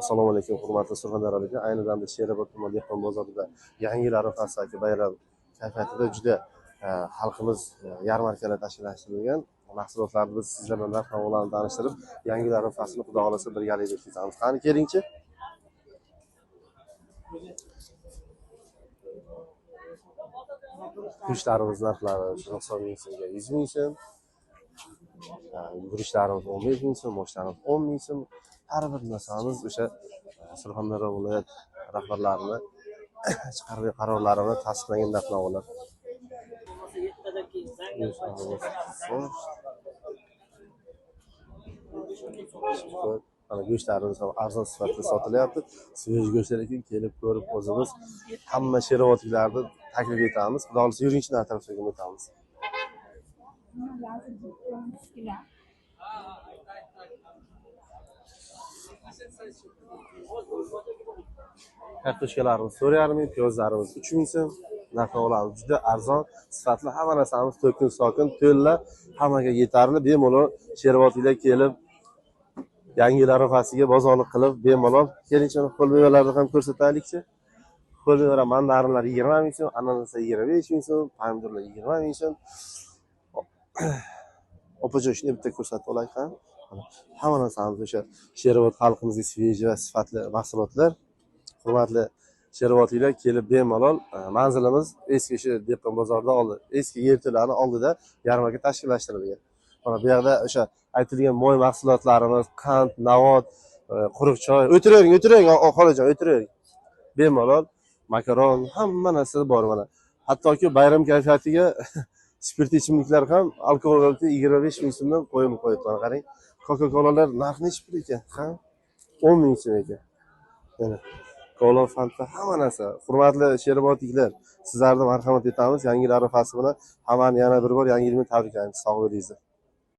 Assalomu alaykum, hurmatli surxondaryoliklar. Ayni damda Sherobod tuman dehqon bozorida Yangi yil arafasidagi bayram kayfiyatida juda xalqimiz yarmarkalar tashkillashtirilgan. Mahsulotlarni biz sizlar bilan narx navolarni tanishtirib, Yangi yil arafasini Xudo xohlasa birgalikda o'tkazamiz. Qani kelingchi. Go'shtlarimiz narxlari 90 ming so'mga 100 ming so'm. Guruchlarimiz 15 ming so'm, moshlarimiz 10 ming so'm. Har bir narsamiz o'sha Surxondaryo viloyat rahbarlarini chiqargan qarorlari bilan tasdiqlangan narx-navolar. Mana go'shtlarimiz ham arzon sifatda sotilyapti. Sveж go'shtlar ekan, kelib ko'rib o'zimiz hamma sherovotliklarni taklif etamiz. Xudo xohlasa yuringchi, tarafga o'tamiz. Kartoshkalarimiz 4,5 ming, piyozlarimiz 3 ming so'm. Narx-navolarimiz juda arzon, sifatli, hamma narsamiz to'kin sokin, to'lla, hammaga yetarli. Bemalol sherovotliklar kelib Yangi yil arafasiga bozorlik qilib bemalol kelingchi, ho'l mevalarni ham ko'rsataylikchi. Ho'l mevalar mandarinlar 20 ming so'm, ananaslar 25 ming so'm, pomidorlar 20 ming so'm. Opajon, shuni bitta ko'rsatib olaylik ham. Hamma narsamiz o'sha Sherobod xalqimizga sveж va sifatli mahsulotlar. Hurmatli sherovotliklar kelib bemalol, manzilimiz eski o'sha dehqon bozorida oldi, eski yerto'lani oldida yarmarka tashkillashtirilgan. Mana bu yerda o'sha aytilgan moy mahsulotlarimiz, qand, navot, quruq choy. O'tiravering, o'tiravering, xolajon, o'tiravering. Bemalol makaron, hamma narsa bor mana. Hattoki bayram kayfiyatiga spirtli ichimliklar ham alkogol 25 ming so'mdan qo'yib qo'yibdi. Mana qarang, Coca-Colalar narxi nechi pul ekan? Ha? 10 ming so'm ekan. Mana kola, Fanta, hamma narsa. Hurmatli sherbodliklar, sizlarni marhamat etamiz. Yangi yil arafasi bilan hammani yana bir bor yangi yil bilan tabriklaymiz. Sog' bo'linglar.